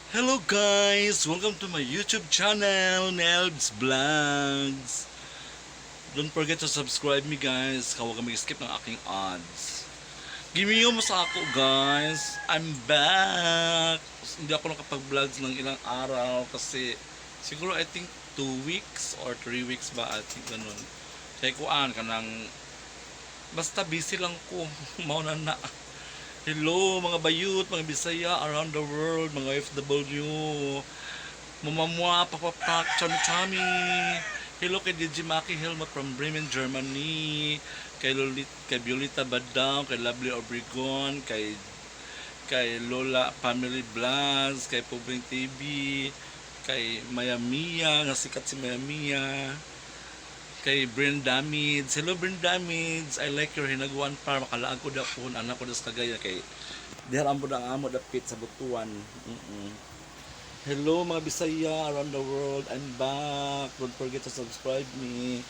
Hello guys! Welcome to my YouTube channel, Nelbs Vlogs! Don't forget to subscribe me, guys. Huwag kami skip ng aking ads. Gimiyo mo sa ako, guys. I'm back! Hindi ako nakapag-vlogs ng ilang araw kasi siguro I think 2 weeks or 3 weeks ba, I think ganun. Kaya kuan ka ng basta busy lang ko. Mao na na. Hello mga bayut, mga Bisaya around the world, mga FW. Mamamwa, papapak, chami chami. Hello kay DJ Maki Helmut from Bremen, Germany. Kay Lolit, kay Violeta Badao, kay Lovely Obregon, kay Lola Family Vlogs, kay Pobreng TV, kay Maya Mia, nga sikat si Maya Mia, kay Bren Damids. Hello, Bren Damids. I like your hinaguan para makalaag ko dapon anak ko das kagaya kay diha ang ang amo dapit sa Butuan. Hello mga Bisaya around the world. I'm back. Don't forget to subscribe me.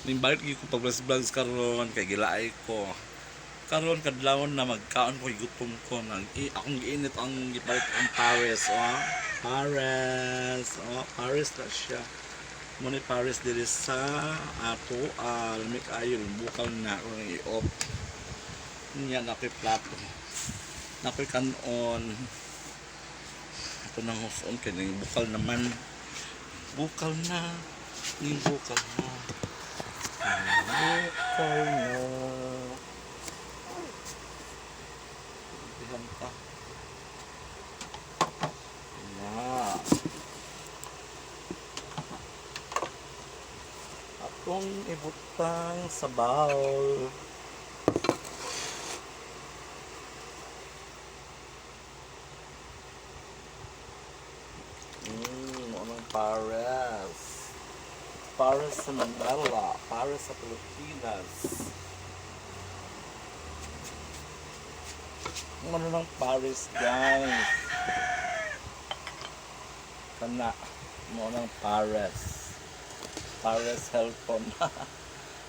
Nimbalik gyud ko pag vlogs karon kay gilaay ko. Karon kadlawon na magkaon ko, gutom ko nang akong giinit ang gipalit ang Paris, oh. Paris, oh, Paris na siya. Mo ni Paris diri sa ato, lami kaayo bukal na akong i-off. Niya na ako'y plato. Na ako'y kanon. Ito nang huson kay ning bukal naman. Bukal na. Ning bukal na. Bukal na. Dihan ta. Na. Atong ibutang sa bowl. Anong Pares? Pares sa Manila, Pares sa Pilipinas. Ang ano ng Paris, guys? Kana, mo ng Pares. Pares Helpon.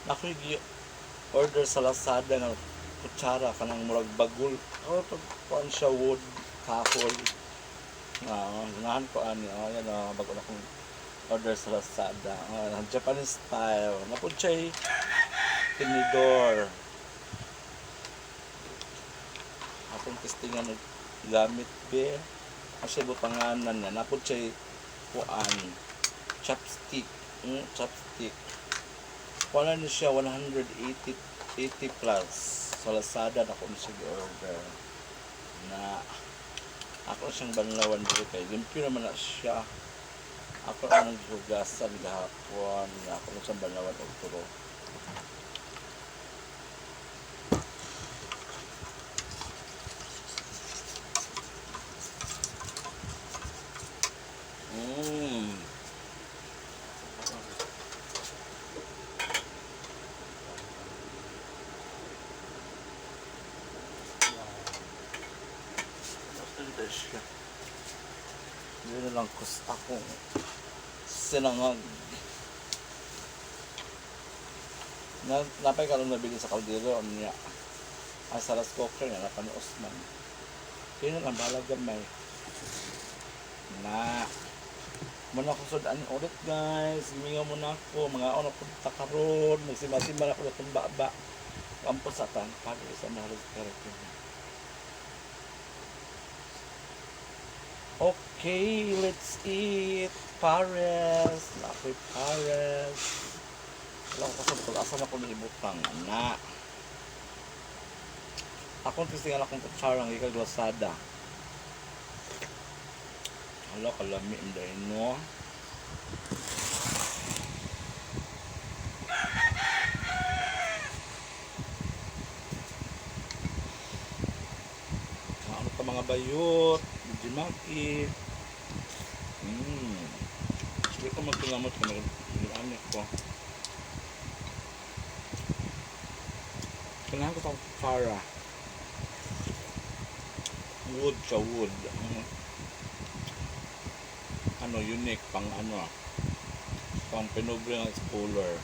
Nakoy order sa Lazada ng kutsara kanang murag bagul. Oh, pag siya wood, kahoy. Ah, ganahan ko ani. Oh, yan oh, bago na akong order sa Lazada. Ah, Japanese style. Napud siya tinidor. Akong testingan og gamit be. Kasi butanganan niya. Napud siya kuan chopstick. Chopstick. Wala ni siya 180 80 plus. Sa Lazada na ko siya order. Na ako siyang banlawan dito kay limpyo naman na siya. Ako ang gihugasan gahapon. Ako na siyang banlawan og turo. Basta siya. Hindi na lang kus akong sinangag. Na, napay karon nabili sa kaldero niya. Ay sa rice cooker nga napanuos man. Kaya na lang bahala gamay. Na. Muna ko sudan ulit, guys. Gimingaw muna ako. Mga ano ko takaron. Magsimba-simba na ako na baba. Kampos sa tan. Padre sa mga Okay, let's eat. Pares. Ako'y pares. Wala ko kasabot. Asa na ko naibutang. Na. Akong testingan akong kutsarang ikag Lazada. Hala, kalami ang dahil, no? Ano pa mga bayot? Jimaki. Hindi ko magkinamot kung mag ko. Kailangan ko sa kutsara. Wood siya, wood. Ano, unique, pang ano, pang pinobre ng schooler.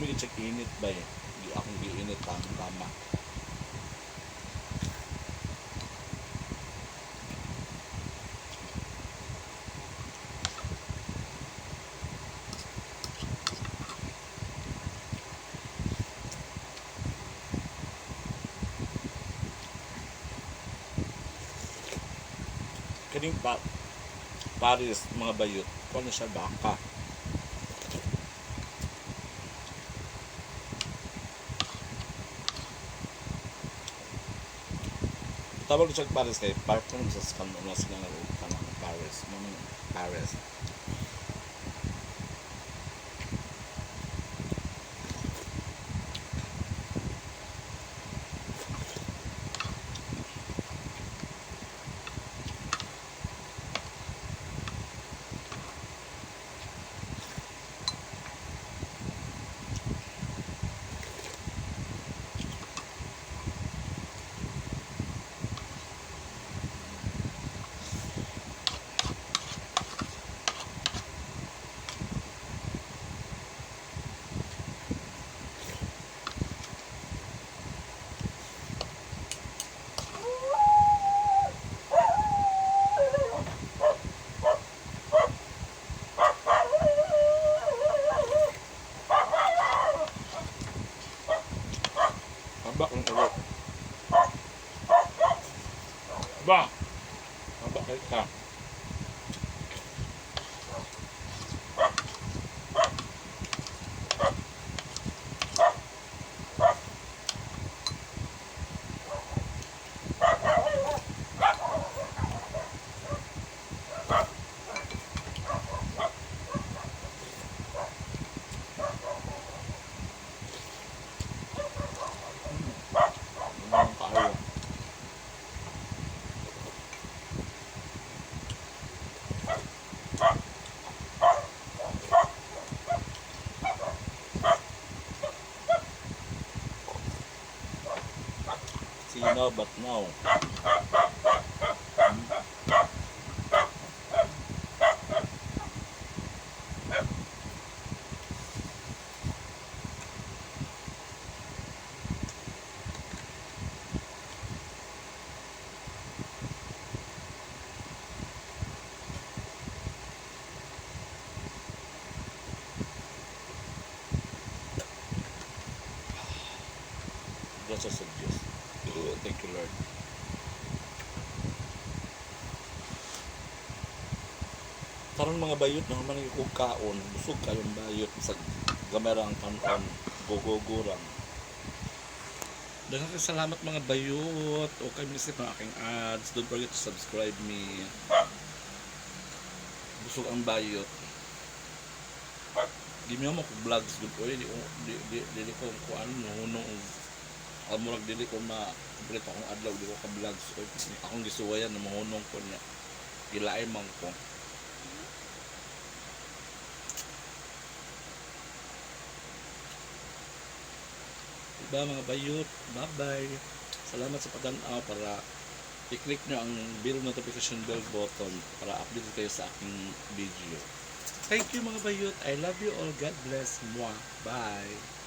Lami gid siya init ba eh. Di akong giinit tama tama. Kaning pa Paris mga bayot, kuan na siya baka. Tawag siya Paris kay park ko sa scan na sila nga og kanang Paris, mo nang Paris. Haba ang ulo. Ba. Haba kay ka. Ang kaayo. See now but now. Gracias sa Diyos. Thank you, Lord. Karon mga bayot na man ko kaon, busog kayong bayot sa gamera ang kanon, gugugurang. Daghang salamat mga bayot. Okay, miss ng aking ads. Don't forget to subscribe me. Busog ang bayot. Di mo ko vlogs gud oy, di di di, di ko kuan hunong murag dili ko ma-complete akong adlaw di ko ka vlogs oy. Akong gisuwayan na mahunong ko niya. Gilain man ko. Diba mga bayot? Bye-bye. Salamat sa pagtanaw para i-click nyo ang bell notification bell button para update kayo sa aking video. Thank you mga bayot. I love you all. God bless. Mwah. Bye.